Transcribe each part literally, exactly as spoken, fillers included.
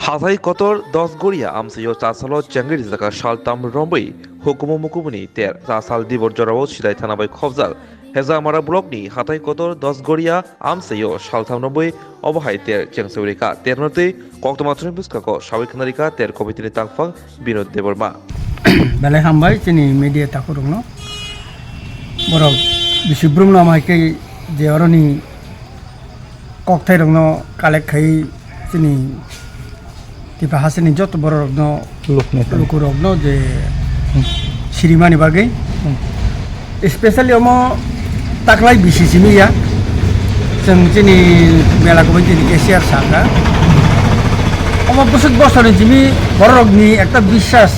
Hathai kotor Dosgoria amchaio chasalo chengri rijaka saltam romwi hukumu mukumuni ter chasal dibor jorao Silai thana bai khobjak Hezamara blockni hathai kotor Dosgoria amchaio saltam romwi obo hai ter chengsawi rika. Terno tei koktwma thani bwskango sawi khna rika ter committee-ni tangphang Binod Debbarma. Belai hambai chini media takhurokno. Borok bisi brumno amai khe je oroni kokthairokno collect khai chini Tipra hasteni joto bororokno, lukni thani, lukurokno je sirimani bagwi, hmm, especially omo taklai bisi simi ya, chwng chini mela kubui chini cashier saka. Omo bwswk bosoni simi bororokni ekta biswas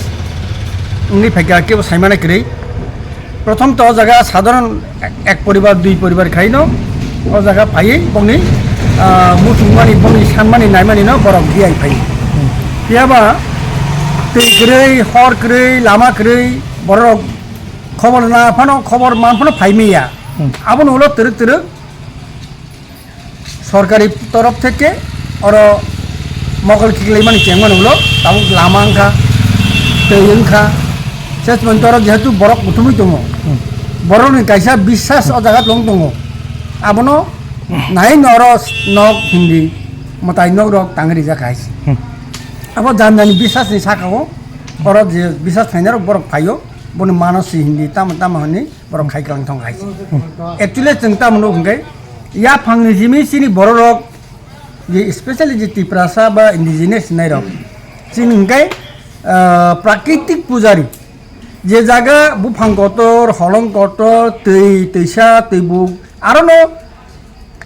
wngwi phaikha, kebo saimana kwrwi. Prothom to o jaga sadharon ek poribar, dui poribar khaino o jaga phaiwi bongni, ah, muchungmani, bongni sanmani, naimani no borok diai phai. Hmm. Phiya ba twi kwrwi, hor kwrwi, lama kwrwi, borok khobor na phano, khobor man phano phai manya. Hmm. Abono ulo twrwk twrwk sorkari torof theke oro mokol khiklaimani chengmani ulo tabuk lama wngkha, twi wngkha. Se chumani toro jehetu borok kuthumwi tongo, hmm, borokni kaisa biswas o jaga tong tongo, abono, hmm, nai no oro nok hindi mwtai nok rok tangwi rijak hai se. Hmm. Abo jani jani biswasni sakao oro je biswas khainai rok borok phaio, boni mano si hindi tamo tamo hinwi borok khai kwlang thong hai se. Actually, chwng tamo nuk hwnkhe, yaphangni simi chini bororok, je specially je Tiprasa ba indigenous hinai rok, chini hwnkhe, ah, prakritik pujari, je jaga buphang kotor, holong kotor, twi, twisa, twibuk, arono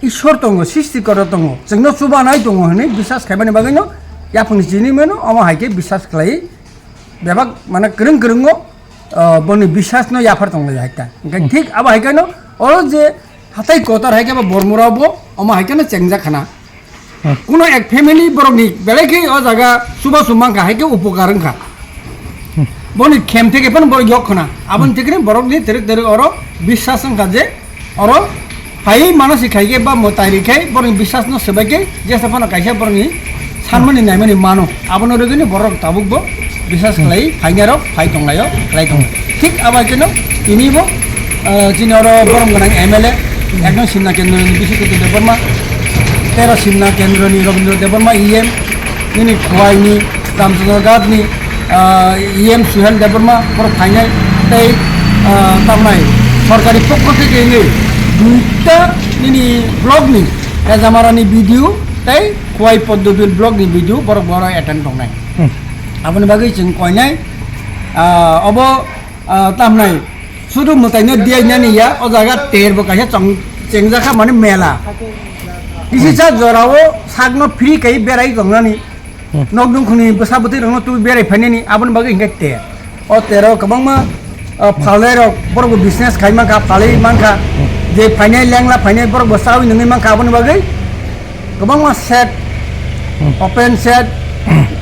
Ishwar tongo, Srishti Korta tongo, chwngno chubanai tongo hinwi biswas khaimani bagwino yaphangni chini mano, omo hai khe biswas khlai bebak, mane, kwrwng kwrwngo, ah, boni biswas no yaphar tong lai hai ta. Hwnkhe, hmm, thik abo hai kheno oro je hatai kotor hai khe bo Bormura bo omo hai kheno chengjak khana. Hmm. Kuno ek family borok ni belai khe o jaga chuba chum mankha hai khe upokar wngkha. Hmm. Boni khem theke phano borok yok khana. Aboni, hmm, theke borok ni terek terek oro biswas wngkha je Oro phaiwi mano si khai khe ba mwtai ri khai borokni biswas no swbai khe jesa phano kaisa borokni sanmani naimani mano. Abono rwgwini borok tabuk bo biswas khlai phainai rok phai tonglaio, khlai tongo. Thik abo hai kheno tini bo, ah, chini oro borom gwnang M L A ekdom Simna Kendroni Bishnu Debbarma, tero Simna Kendroni Rabindra Debbarma E M, nini Khowai ni Ramchandra Ghat ni, ah, E M Suhel Debbarma borok phainai tei, ah, tamnai sorkari pokho theke wngwi duita nini block ni Hezamara ni B D O tei Khowai Poddobil block ni B D O borok bo oro attend tongnai. Hmm. Aboni bagwi chwng koinai, ah, obo, ah, tamnai sudu mwtaino diyainani ya o jaga ter bo kaisa chong-, chengjakha mane mela. Kisi sa jorao sakno free kai berai tongnani. Hmm. Nok nungkhungni bwsa bwtwi rokno tubui berai phainani aboni bagwi hinkhe ter. O tero kwbangma, o, phalnai rok borok bo business khai mankha, phalwi mankha. Hmm. Je phainai lengla phainai borok bo chawi nungwi mankha aboni bagwi kwbangma shed, hmm, open shed,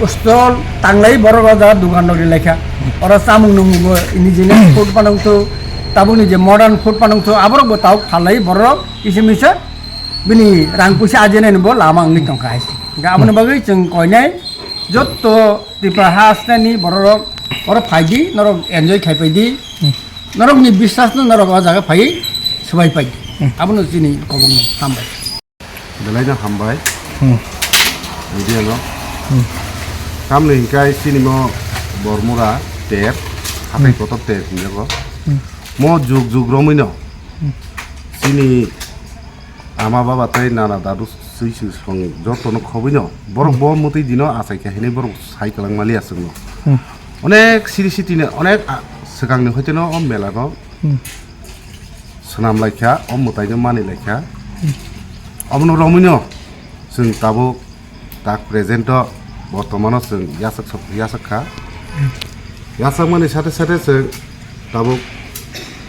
stall tanglai borok o jaga dukan rok ri laikha. Hmm. Oro chamung nungmung bo indigenous food panang thu, tabukni je modern food panang thu aborok bo tabuk phalnai borok kisa misa bini rang puisa ajinai bo lama wngwi tongkha hai se. Hwnkhe aboni bagwi chwng koinai jotto Tripura hasteni bororok oro phaidi, norok enjoy khaipaidi, hmm, norokni biswasno norok o jaga phaiwi swbaipaidi. Hmm. Abono chini kobokno hambai. Belaino hambai. Hmm. Media no. Hmm. Tamni hinkhe chini mo Bormura ter, hathai, hmm, kotor ter hinjago. Hmm. Mo jug jug romwino, hmm, chini ama baba tei nana dadu swi swi song jotono khobwino borok, hmm, bo mwtwi dino achai khe hinwi borok sai kwlangma liya chwngno. Hmm. Onek siri sitini onek, a, swkangni hoiteno o mela no, hmm, swnam laikha, o mwtaino mani laikha. Hmm. Obono romwino chwng tabuk tak present o bortomano chwng yachak sok-, yachak kha. Yachakmani sate sate chwng tabuk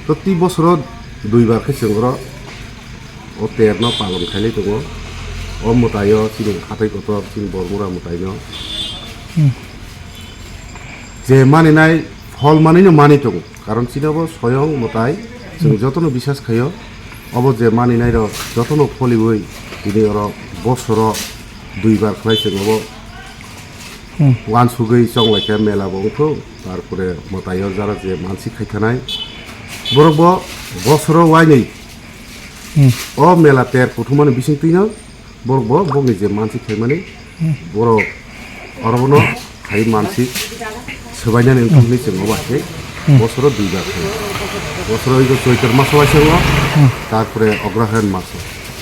proti bosoro duibar khe chwng oro o terno palon khailai tongo. O mwtaio chini hathai kotor, chini Bormura mwtaino, hmm, je maninai phol manwino manwi tongo. Karon chini obo soyong mwtai, chwng, hmm, jotono biswas khaio. Obo je maninai rok jotono pholiwi tini oro bosoro duibar khlai chwng obo Hmm. Uansugwi chonglaikha mela bo wngthung, tarpore mwtaio jara je mansik khaikhanai. Borok bo bosoro wainwi Hmm. o mela ter kuthumani bisingtwino borok bo bokni je mansik khaimani Hmm. borok orobono khai mansik swbainani wngthung hinwi chwng obo hai khe Hmm. bosoro duibar khaio. Bosoro wngkha Choitor maso waisa o, Hmm. tarpore Ograhayan maso.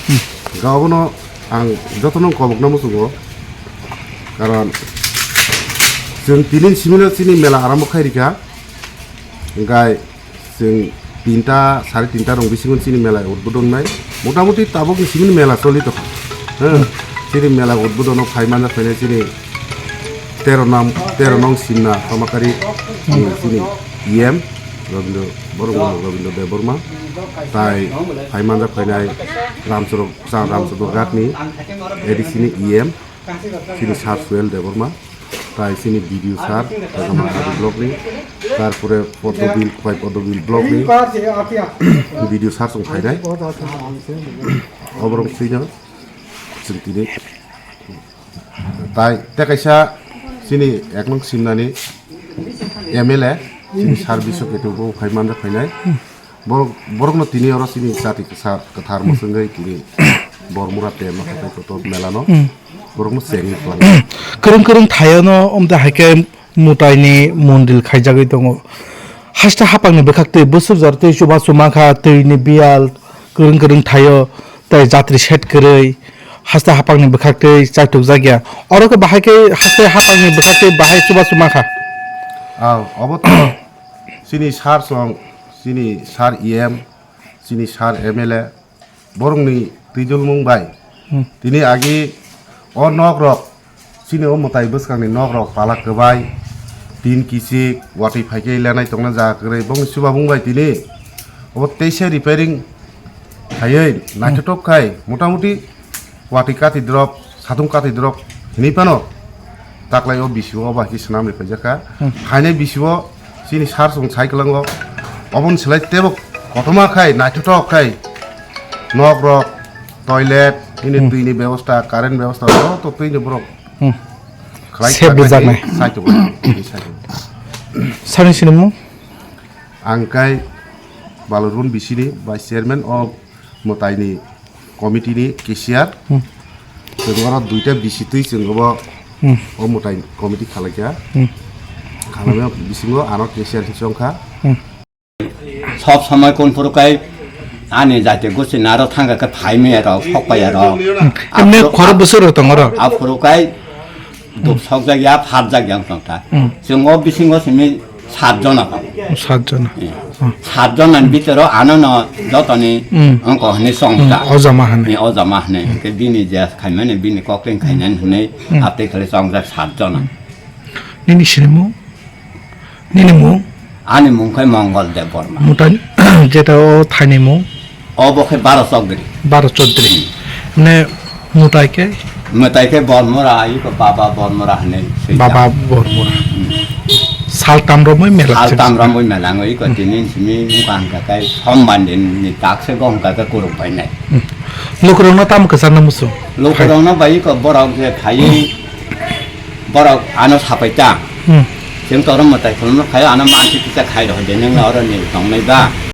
Hmm. Ga obono ang jotono kobokna muchungo, karon chwng tini simino chini mela arambo khai rikha, hwnkhe chwng tinta, sare tinta rong bisingo chini mela udbodon wngnai, motamoti tabukni simini mela choli tongkha. Hmm. Chini mela udbodono phai manja phainai chini tero nam, tero nong simna Tamakari ni chini E M Rabindra, Borok Mano Rabindra Debbarma, tai phai manja phainai Ramchoro, Ramchoro Ghat ni A D C ni E M, chini Sir Suel Debbarma, tai chini B D O sir, Kagama Adi block ni, tarpore Podobil, Khwai Podobil block ni B D O sir chwng phainai. Oborok chwino chwng tini tai tei kaisa chini ek nong simnani M L A, chini Sir Biswa Ketu bo phai manja phainai. Borok, borokno tini oro chini jati kwsa kwthar mwswngwi tini Bormura temno hatai kotor melano Hmm. borokno chengwi kwlangkha. Kwrwng kwrwng thaiono omte hai khe mwtaini mondil khaijagwi tongo. Haste haphangni bwkhaktwi bwswk jora twi chubachu mankha, twini biyal kwrwng kwrwng thaio tei jatri set kwrwi haste haphangni bwkhaktwi chaitukjakya. Oro khe bahai khe haste haphangni bwkhaktwi bahai chubachu mankha. Ah, obo to chini sir song, chini sir E M, chini sir M L A, borokni twijlmung bai. Hmm. Tini agi o nok rok, chini o mwtai bwskangni nok rok pala kwbai, tin kichik, watwi phaikhe lenai tongna jaga kwrwi, bongni chubamung bai tini obo teisa repairing khaiwi naithothok khai motamoti watwi kati drop, satung kati drop hinwi phano taklai o bisi o obo hai khe swnamwi phaijak kha. Hmm. Phainai bisi o chini sir song sai kwlango, oboni slai teibo kotorma khai, naithothok khai nok rok, toilet, ini Hmm. twini bebosta, current bebosta, joto twini borok Hmm. khlai Sep thangkha rijak nai. Sai tongo, tini sai tongo. Sani sinimung? Ang kai Balurun bisini vice chairman o mwtaini committee ni cashier. Hmm. Chwng oro duita bisi twi chwng obo Hmm. o mwtai committee khalaikha. Hmm. Khalaimya bisingo ano cashier hinwi chongkha. Hmm. Sob somoi kun phuru kai ani jati gosti naro thangkha khe phaimaya rok, sokpaya rok. Emne Aphuru- khoro bwswk rok tongo oro? Aphuru kai Duk sokjak ya, pharjak ya wng tong ta. Hmm. Chwng o bisingo simi sat jona tongo. Sat jona. Eh. Hmm. Sat jona ni bitoro ano no jotoni Hmm. wngkha hwnwi chong Hmm, ta. O jama hwnwi. Eh, o jama hwnwi. Hwnkhe bini je khaimani bini kokling khainani hwnwi Hmm. atwi khlai chongjak sat jona. Nini sinimung? Nini mung? Ani mung khai Mongol Debbarma. Mutai jeta o thaini mung? Obo khe Baro Chowdhury. Baro Chowdhury. Hmm. Mane mutai khe? Mutai khe Bormura, iko Baba Bormura hinwi swijak. Baba Bormura. Hmm. Sal tamromwi mela Sal chwng tamromwi mela wngwi iko Hmm. tini simi wngkha hwnkha khe Sombandin ni tak se go hwnkha khe kuruk bainai. Hmm. Lukurokno tamo kwcharna muchung? Lukurokno bai iko borok je phaiwi Borok ano sapai ta. Hmm. Chwng toro mwtai khulumno khaio, ano mansi kisa khai rw de, nwng oro ni tongnai ba.